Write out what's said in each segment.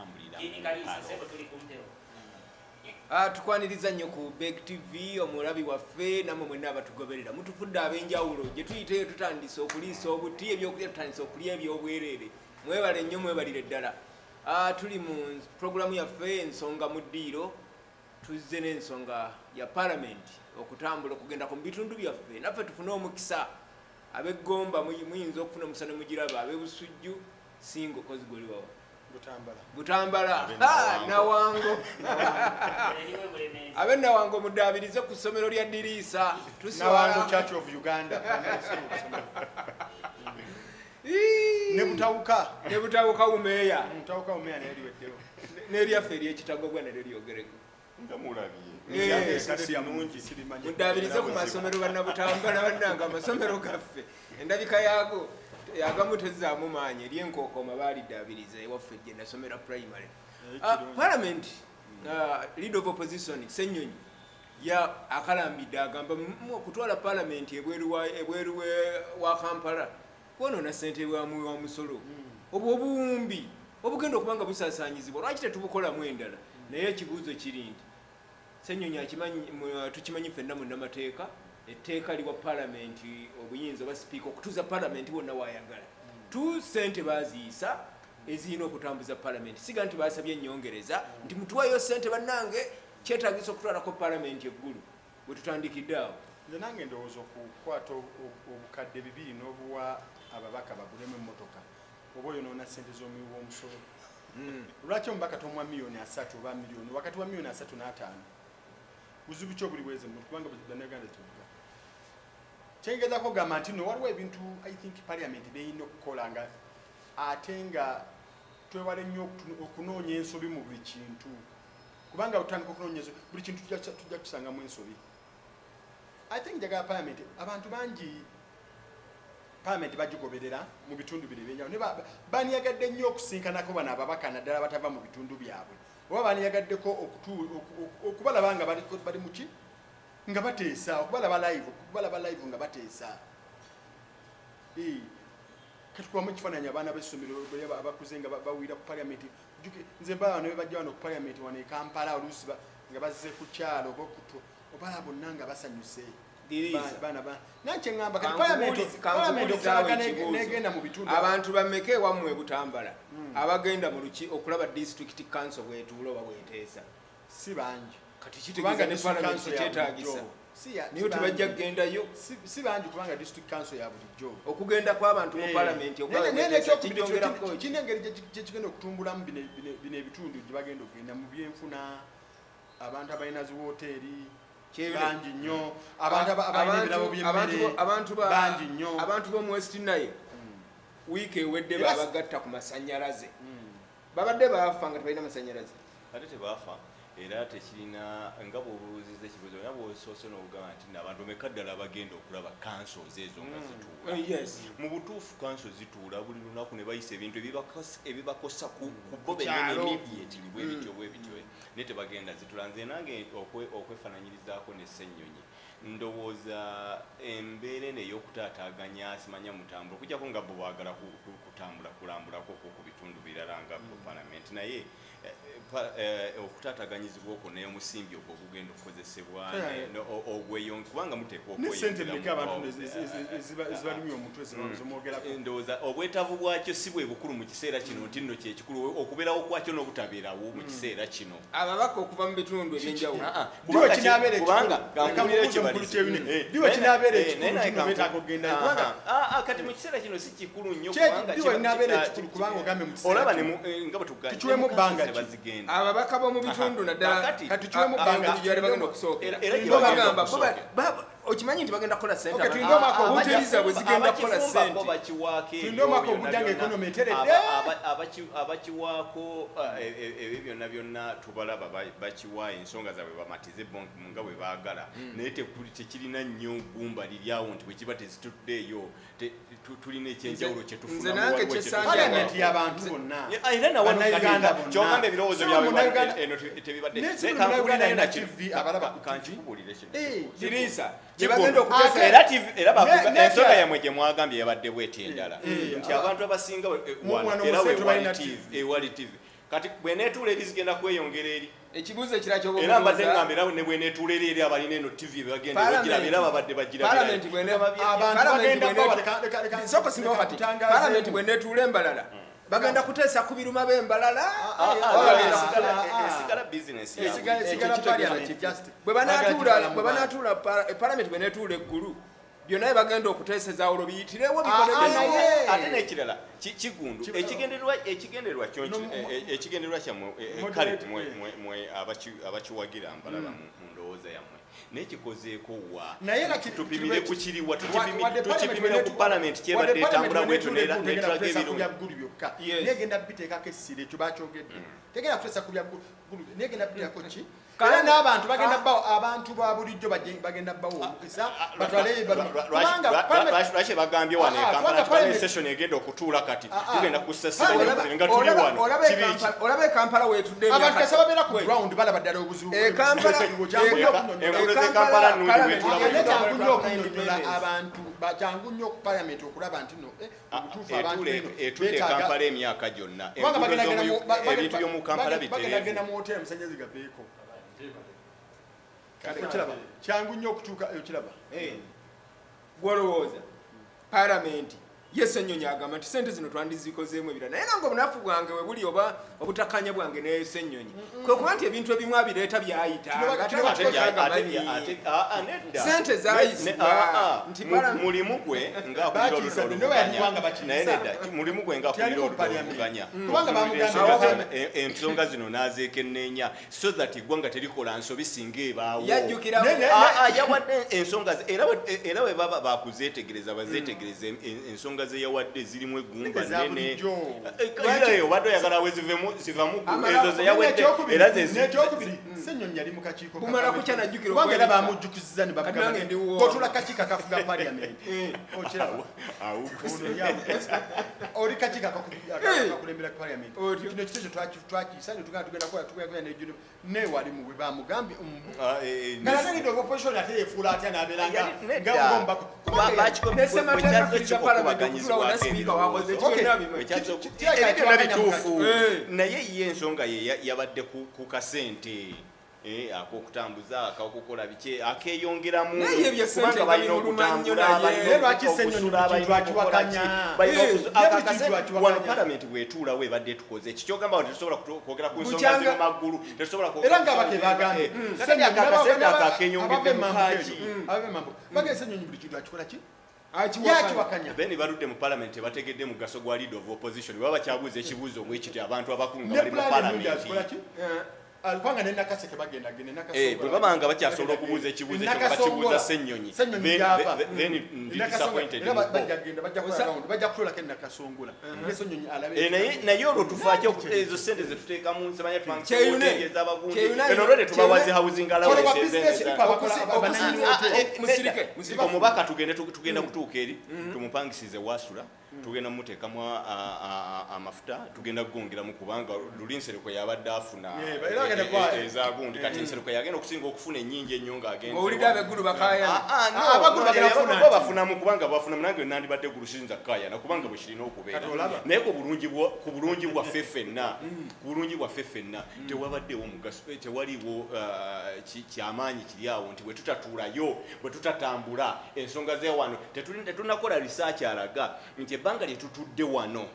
kutambulira Jini mu Kalisa, ntalo. sebo tuli ku mpewo. Tukwaniriza nnyo ku Beg TV, omulabi waffe, nammwe mwenna abatugoberera. Mutufudde ab'enjawulo gye tuyiteyo. Tutandise okuliisa obuti ebyokulya, tutandise okulya ebyobwereere. Mwebale nnyo, mwebalire ddala. Tuli mu puroguramu yaffe Ensonga mu Ddiiro. Tuzze n'ensonga ya palamenti okutambula okugendako mu bitundu byaffe, naffe tufune omukisa. Ab'eggomba muyinza okufuna omukisa ne mugiraba, ab'ebusujju singo kozi goliwawa? Butambala. Butambala. Ab'e Ha, Nawango. Nawango. Eriwe Bulemeezi. Ab'enawango muddaabirize ku ssomero lya Diriisa. Nawango Tuswala. Church of Uganda Primary School, kusomero. Ii. Ne Butawuka. Ne Butawuka wumeeya. Butawuka umeya naye liweddewo. N'eryaffe eryekitagobwa nalyo lyogereko. Nga mulabye. Eh. Si nnungi. Muddaabirize ku masomero, bannabutambala bannange. Amasomero gaffe endabika yaago agamu tezzaamu maanyi. Eryenkookoma baaliddaabiriza ewaffe gye nasomera primary. Parliament, leader of opposition Ssenyonyi ya akalambidde, agamba okutwala parliament ebweru wa Kampala kwonoona ssente wa musolo. Obwo obuwumbi obugenda okuba nga busaasaanyizibwa, lwaki tetubukolamu endala? Naye ekibuuzo kiri nti Ssenyonyi akimanyi, tukimanyi ffenna munnamateeka, etteeka liwa palamenti obuyinza oba sipiika okutuuza palamenti wonna waayagala. Tu ssente baziisa ezirina okutambuza palamenti, siga nti basabye ennyongereza nti mutuwayo ssente bannange, kyetagisa okutwalako palamenti eggulu. Bwe tutandikidde awo. Nze nange ndowooza okukwata 2000 n'obuwa ababaka bagulemu emmotoka, oba oyonoona ssente z'omuwi w'omusolo. Lwaki omubaka tomuwa 30 miliyoni oba miliyoni wakati wa 35 miliyoni? Buzibu ki obuli bweze muntu? Kubanga bannayuganda tuvuga. Kyengezako gamba nti no waliwo ebintu I think parliament beyina okukola, nga ate nga twewale nnyo okunoonya ensobi mu buli kintu, kubanga otandika okunoonya ensobi buli kintu, tujja kusangamu ensobi. I think njagala parliament, abantu bangi parliament bagigoberera mu bitundu bino ebyenjawulo, ne bandiyagadde nnyo okusinkanako bano ababaka, naddala batava mu bitundu byabwe, oba bandiyagaddeko okubalaba nga bali muki, nga bateesa, okubalaba live nga bateesa. Katukubamu ekifaananyi, abaana b'essomero bwe abakuze nga bawulira ku parliament. Nze mbala bano bebajja wano ku parliament wano e Kampala, oluusi nga bazze ku kyalo oba obalaba bonna nga basanyuse. Diriisa. Baana naye kyeŋŋamba kati parliament Kankubuulizaawo okusalaga ekibuuzo. negenda mu bitundu. Abantu bameka ewammwe e Butambala abagenda mu luki okulaba district council bwetuula oba bweteesa? Si bangi. Kati Kubanga kitegeeza ne district parliament council ya tekyetaagisa. bulijjo. Naye Si tebajja bangi. kugendayo. Si bangi kubanga district council ya bulijjo. Okugenda kw'abantu mu parliament okulaba Naye bweteesa n'ekyokubiri, kinyongerako. kirina engeri gyekigenda okutumbulamu bino ebitundu gye bagenda okugenda mu byenfuna. Abantu abalina zi woteeri bangi nnyo, abantu abalina ebirabo by'emmere bangi nnyo. Abantu b'omu West Nile wiiki ewedde babagatta ku masanyalaze. Babadde baafa nga tebalina masanyalaze. Ate tebaafa, era tekirina nga bw'obuuziza ekibuuzo era bw'osoose n'okugamba nti nno abantu bameka ddala abagenda okulaba councils ezo nga zituula. Mu butuufu council zituula buli lunaku ne bayisa ebintu ebibakosa ku bo bennyini Kyalo. immediately, bwe bityo bwe bityo, naye tebagenda zituula. Nze nange okwefaananyirizaako ne Ssennyonyi, ndowooza embeera eno ey'okutaataaganya simanya mutambula, okujjako nga bo baagala kutambula kulambulako okwo ku bitundu birala nga ku parliament, naye okutaataaganyizibwa okwo n'omusimbi ogwo ogugenda okukozesebwa kubanga muteekwa Ne sente mmeka abantu okweyongeramu. ezibalumya omutwe zimwogerako? Ndowooza obwetaavu bwakyo si bwe bukulu mu kiseera kino, nti nno kyekikulu okubeerawo kwakyo n'obutabeerawo mu kiseera kino. Ababaka okuva mu bitundu ebyenjawulo. Ah, ah. Diwe Kubanga kinaabeera kubanga ekikulu. kankubuulire Leka kibalize. mukulu Kyeyune. Diwe kinaabeera ekikulu, kino beetaaga okugenda. Ah, ah, kati mu kiseera kino si kikulu nnyo Kye- kubanga diwe linaabeera ekikulu kubanga ogambye mu kiseera olaba ne kino. nga bwe tugambye, Tukiweemu ne mu bbanga councils ki? tebazigenda. Ababaka b'omu bitundu naddala Kakati- Kati tukiweemu bbanga ki? gyali bagenda okusookera. Era gye Bo bagenda bagamba bo okusookera. okimanyi nti bagenda kukola sente. Okay, tulinde omwaka ogujja. Hoteri zaabwe zigenda kukola Abakifumbako sente. bakiwaako Tulinde ebyo omwaka byonna ogujja nga byonna. economy eteredde. Abakiwaako ebyo byonna byonna tubalaba bakiwa ensonga zaabwe bamatize bo nga bwe baagala, naye tekirina nnyo ggumba liri awo nti bwe kiba tezituddeeyo tulina ekyenjawulo kyetufuna. Nze nange Waliwo kyesanjagala. Parliament y'abantu bonna. Era nawe Bannayuganda bonna. kyogamba ebirowoozo Si byabwe Munnayuganda- eno tebibadde. Naye si Naye buli Munnayuganda kankubuulire alina nakino. TV, abalaba ku TV. Kankikubuulire kino. Diriisa gye Kikulu. bagenda okuteesa. Era TV era bakuga ensonga yammwe gye mwagambye yabadde bweti endala, nti abantu abasinga Wano wano era mu Central wewali balina TV TV. ewali TV. Kati bweneetuula eri zigenda kweyongera eri. Ekibuuzo ekirala kyoba Era mbadde omubuuza, ngamba, era ne bweneetuula eri, eri abalina eno TV bagenda Parliament- bagiraba, era babadde bagirabira. Parliament Abantu Parliament bagenda kuba Sooka osimbewo leka kati. tutangazeemu. Parliament bweneetuula embalala, bagenda kuteesa ku biruma b'embalala. Ah, ah, Oba bagenda esigala business yaabwe. Esigala Ekyo kitegeeza parliament, ki? just Bwe bagala banaatuula kibala mu bwe bantu. banaatuula parliament bweneetuula eggulu, byonna bye bagenda okuteeseza olwo biyitirewo Ah, bikole ah, byonna. naye- Ate n'ekirala kigundu ekigendererwa ekigendererwa kyammwe, kale Moderate, mwe abakiwagira mbalaba mu ndowooza yammwe, naye kikozeeko wa? Naye era Tupimire ku kiriwa? wadde Tukipimire parliament ku parliament kyebadde wadde etambula parliament bwetyo bwenetuula eggulu tegenda netulaga kuteesa ku ebirungi. bya ggulu byokka. Yes. Naye egenda biteekako essira, ekyo bakyogedde, tegenda kuteesa ku bya ggulu, naye egenda biteekako ki? Era n'abantu bagenda bawo, abantu ba bulijjo bagenda bawo omukisa batwale kubanga parliament- Lwaki bagambye wano Ah, e ah, Kampala kubanga nti bano parliament- session egenda okutuula kati Ah, ah. tugenda kussa Parliament- essira nga tuli wano Olaba kibi ki? olaba e Kampala weetudde Abantu emyaka- kasa babeera ku ground balaba ddala obuzibu. E Kampala- Obuzibu kyangu nnyo okunnyonnyola. Enguudo E z'e Kampala nnungi Parliament- bwetula Naye bwe kyangu nnyo Independence. okunnyonnyola abantu, kyangu nnyo ku parliament okulaba nti no obutuufu abantu Etuula eno etudde e Kampala emyaka gyonna, kubanga enguudo bagenda genda ebintu by'omu Kampala bagenda bitereevu. genda mu hoteri amasannyalaze gaveeko. Okiraba, kyangu nnyo okutuuka, okiraba. Gwolowooza palamenti ye Ssenyonyi agamba nti sente zino twandizikozeemu ebirala, naye nange obunafu bwange we buli oba obutakanya bwange ne Ssenyonyi kwe kuba nti ebintu ebimu abireeta byayita Kino nga kino Ate tagamanyi. ate- ah, ah, nedda. Sente zaayisibwa. Ah, ah. Nti para- Mulimu gwe ng'akulira Bakiisa, oludda ne bwe yaliwanga oluvuganya. bakiisa. Naye nedda, mulimu gwe ng'akulira Teyali mu oludda parliament. oluvuganya. Kubanga bamugamba Ensonga ensonga zino n'azeekenneenya so that eggwanga terikola nsobi singa ebaawo. Yajjukira Ah, ah, yawadde ensonga ze, era bwe baba bakuzeetegereza bazeetegereze ensonga ze yawadde zirimu eggumba Eza nnene. bulijjo. Era obadde oyagala we zivamu Amala- ezo ze yawadde era ze N'ekyokubiri, Ssenyonyi yali mu kakiiko ka Bumala parliament. kukya najjukira Kubanga era okwerinda. bamujjukiza ne Kati bamugamba nange ndi wuwo. "Kotula kakiiko akafuga parliament." Okiraba? Awo. Ono oli kakiiko akakulembera parliament. Otyo. Kino ekiteeso twakiyisa ne tugenda tugenda kukola tugenda ne ne wali mu bwe bamugambye Ah, Nga ate leader of opposition ate yeefuula atya n'abeera Yali- nedda. nga ng'omubaka. Kubanga Ne Ssemateeka akkiriza parliament okutuula wonna sipiika wakoze ekyo Okay. byonna abimanyi. Kirabika Ebyo byonna kiwakanya bituufu, Eh. naye ye ensonga ye yabadde ku kasente, ak'okutambuza, akakukola biki, akeyongeramu. Naye ebyo sente Kubanga balina nga bimuluma nnyo okutambula, naye. balina Naye lwaki Ssenyonyi okusula, buli balina kintu okukola ki, akiwakanya? balina Naye aka buli kintu kasente- akiwakanya. Wano parliament bw'etuulawo ebadde etukoze eki kyogamba nti tetusobola kwogera ku nsonga Bukyanga- ziri maggulu, tetusobola kwogera Era ku nga nsonga abake bagambye kati aka akasente ako akeyongedde mu kaaki. Abava emambuka bagenda Ssenyonyi buli kintu akikola ki? Akiwakanya. Yakiwakanya. Then baludde mu parliament tebategedde mugaso gwa leader of opposition. Baba bakyabuuza ekibuuzo bwekiti abantu abakungu nga Ne bali mu plan ennungi parliament. azikola ki? Kubanga ne Nakaseke bagenda genda. Bwe baba nga bakyasobola okubuuza ekibuuzo ekyo nga bakibuuza Ssenyonyi, Ssenyonyi gyava. then ndi disappointed Era mu bo. bajja genda, bajja kukola round, bajja kutuulako e Nakasongola ne Ssenyonyi alabe. Naye olwo tufaaki ezo sente zetuteekamu nsemanya Kyeyune. abagundi Kyeyune. eno olwedde tubawaze Kyeyune. housing Kola allowance business people abanannyini hotel. Musirike, musirike. Omubaka tugenda kutuuka eri tumupangisize wasula, tugenda mumuteekamu amafuta, tugenda kugongeramu kubanga luli Nsereko yabadde afuna Era bagenda ezagundi, kati Nsereko yagenda okusinga okufuna ennyingi ennyo ng'agenze. Owulidde abeggulu bakaayana. Ah, ah, no, Abagulu no, bagenda kufuna bo nti. Bafunamu kubanga bafunamu, nange nandibadde gulu siyinza kukaayana kubanga bwe kirina okubeera. Kati olaba. Naye ku bulungi bwaffe ffenna tewabaddewo mugaso, tewaliwo kyamaanyi kiri awo nti bwe tutatuulayo, bwe tutatambula ensonga ze wano tetunakola research alaga nti ebbanga lye tutudde wano,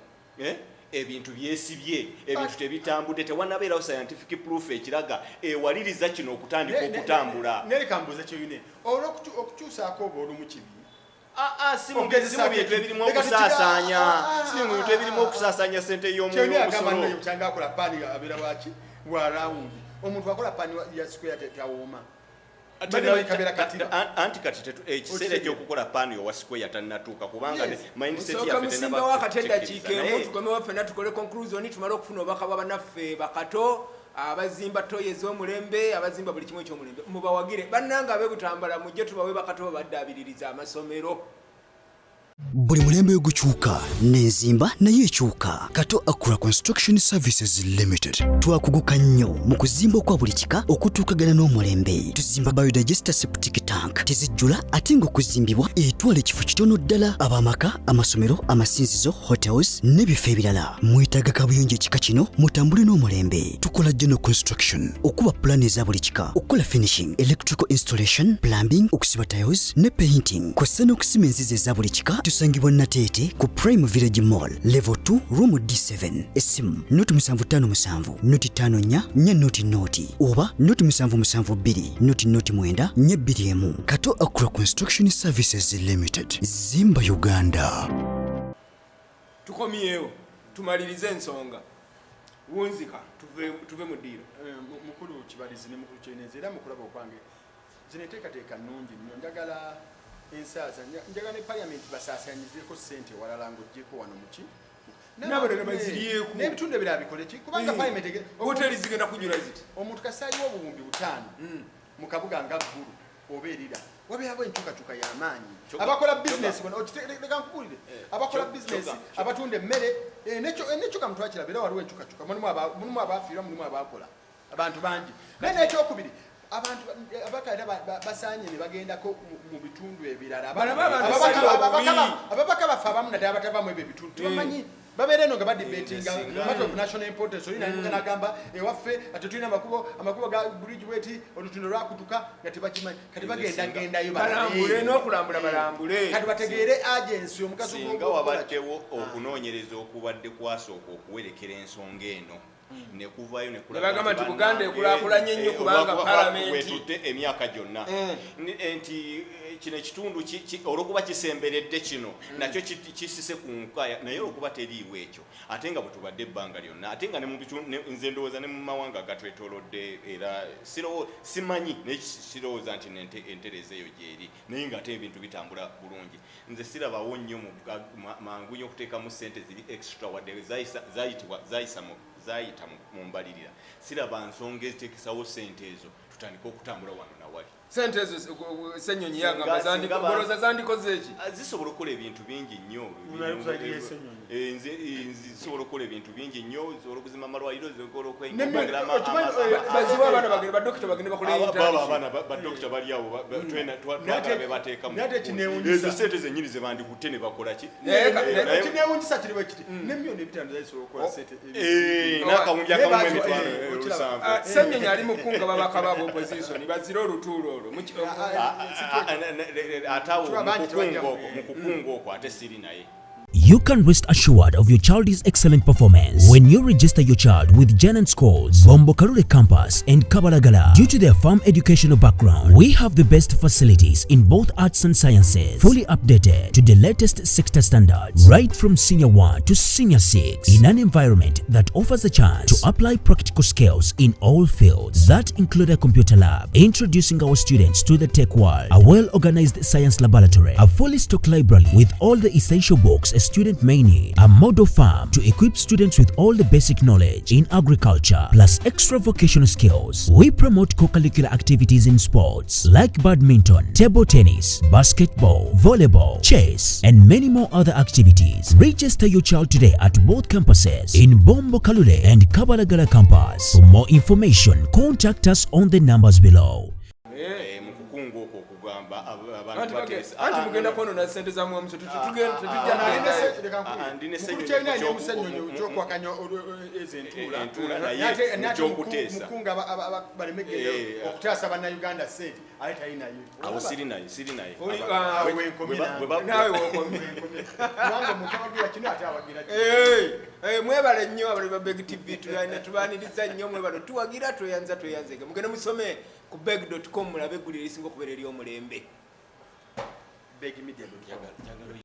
ebintu byesibye, ebintu tebitambudde, tewanabeerawo scientific proof ekiraga ewaliriza kino okutandika okutambula. Nereka mbuuze Kyeyune, olw'okukyusaako oba olumu kibi? Ah, ah, si mu Ogezesaako si mu bintu ebirimu Leka okusaasaanya, ah, ah, si mu bintu ebirimu okusaasaanya sente Kyeyune agamba y'omusolo. nno kyanga akola paani abeera waki wa round, omuntu akola paani ya square tawooma. Mbadde kabeera katiba. Anti kati ekiseera Okitegeera. ekyokukola paani owa square tannatuuka kubanga Yes. mindset Osooka yaffe musimbawo akati eddakiika tennaba emu, tukomewo ffenna tukole conclusion, tumale okufuna obubaka bwa bannaffe bakato abazimba toyi ez'omulembe, abazimba buli kimu ekyomulembe. Mubawagire bannange ab'e Butambala, mujje tubawe bakato babaddaabiririza amasomero. Buli mulembe gukyuka n'enzimba naye ekyuka. Kato Accra Construction Services Limited twakuguka nnyo mu kuzimba okwa buli kika okutuukagana n'omulembe. Tuzimba biodigester septic tank, tezijjula ate ng'okuzimbibwa etwala ekifo kitono ddala. Ab'amaka, amasomero, amasinzizo, hotels n'ebifo ebirala. Mwetaaga kabuyonjo ekika kino, mutambule n'omulembe. Tukola general construction, okuba pulaani eza buli kika, okukola finishing, electrical installation, plumbing, okusiba tiles ne painting, kw'ossa n'okusima enzizi eza buli kika. Tusangibwa Nateete ku Prime Village Mall, level 2, room D7. Essimu 075 054 400 oba 0772 009 421. Kato Accra Construction Services Limited, zimba Uganda. Tukomyewo tumalirize ensonga. Wunzika, tuve mu ddiiro. Mukulu Kibalizi ne mukulu Kyenezi, era mukulaba okwange zino enteekateeka nnungi nnyo. Njagala ensaasa, njagala ne parliament basaasaanyizeeko ssente walala ng'oggyeko wano muki. N'abalala baziryeko. N'ebitundu ebirala bikole ki, kubanga parliament hoteri zigenda kujula ziti. Omuntu kasaayiwo obuwumbi 5 mu kabuga nga Ggulu oba erira, wabeerawo enkyukakyuka y'amaanyi. Abakola bizinesi bona, leka nkubuulire, abakola bizinesi, abatunda emmere, nekyo kamutwakiraba, era waliwo enkyukakyuka. Mulimu abafiirwa, mulimu abakola, abantu bangi. Naye nekyokubiri, abantu abaka era basaanye ne bagendako mu bitundu ebirala. Balabe abantu bali obubi. Ababaka baffe abamu naddala batavamu ebyo ebitundu tebamanyi, babeera eno nga badebatinga matter of national importance. Oli naye nagamba ewaffe ate tulina amakubo, amakubo ga bridge bweti, olutindo lwakutuka, nga tebakimanyi. Kati bagenda gendayo. Balambule n'okulambula, balambule. Kati bategeere agency, omugaso Singa gw'okukola. wabaddewo okunoonyereza okubadde kwasooka okuwerekera ensonga eno ne kuvayo ne Ne bagamba nti Buganda ekulaakulanye nnyo kubanga Parliament- wetutte emyaka gyonna. Nti kino ekitundu olwokuba kisemberedde kino nakyo kisise ku nkaya, naye olwokuba teriiwo ekyo, ate nga bwe tubadde ebbanga lyonna, ate nga ne mu bitundu nze ndowooza ne mu mawanga agatwetoolodde era simanyi, naye sirowooza nti entereeza eyo gyeri, naye nga ate ebintu bitambula bulungi. Nze sirabawo nnyo mangu nnyo okuteekamu ssente ziri extra, wadde zayita mu mbalirira. Siraba nsonga eziteekesawo ssente ezo tutandike okutambula wano nawali. Sente ezo Ssenyonyi yagamba olowooza zandikoze eki? Ah, zisobola okukola ebintu bingi nnyo. Unali kusagira Ssenyonyi. Nze zisobola okukola ebintu bingi nnyo, zisobola okuzimba amalwaliro, zisobola okwongera Baziwe abaana bagende, badokita bagende bakole baba internship. Abaana badokita bali awo twagala be bateekamu. Naye ate ekinewuunyisa- Ezo sente zennyini ze bandikutte ne bakola ki? Naye Ekinewuunyisa kiri bwe kiti, ne 5 miliyoni zisobola okukola sente. N'akawumbi Naye akamu baziwa- emitwalo okiraba. 7. Ah, Ssenyonyi ali mu kunga babaka ba opposition bazire olutuulo olwo. Ate awo Kira bangi tebajja mu kukunga okwo ate siri naye. You can rest assured of your child's excellent performance when you register your child with Janan Schools, Bombo Kalule Campus, and Kabalagala. Due to their farm educational background, we have the best facilities in both arts and sciences, fully updated to the latest sector standards, right from senior 1 to senior 6, in an environment that offers a chance to apply practical skills in all fields that include a computer lab, introducing our students to the tech world, a well-organized science laboratory, a fully stocked library with all the essential books a student may need, a model farm to equip students with all the basic knowledge in agriculture, plus extra vocational skills. We promote co-curricular activities in sports like badminton, table tennis, basketball, volleyball, chess, and many more other activities. Register your child today at both campuses in Bombo Kalule and Kabalagala campus. For more information, contact us on the numbers below. Mu kukunga okwo okugamba abantu Anti bateesa. anti Ah, mugenda no, no. kwonona sente za mwamuso, tetujja Alina kugendayo. leka nkubwire. Ah, ndine Mukulu Ssenyonyi kyalina alina ku Musenyonyi okyokwakanya ezo entuula. Entuula, Naye naye naye ate mu kyokuteesa. mukunga baleme genda okutaasa bannayuganda sente, ate tali naye. Awo siri naye, siri naye. Ah, Awo wenkomye nange. Naawe wokomye. Kubanga omuntu awagira kino ate awagira kino. Mwebale nnyo abali ba Beg TV, tubaniriza nnyo, mwebale tuwagira, tweyanza, tweyanzege. Mugende musome ku beg.com mulabe eggulire erisinga okubeera ery'omulembe. Begmedia.com. Njagala.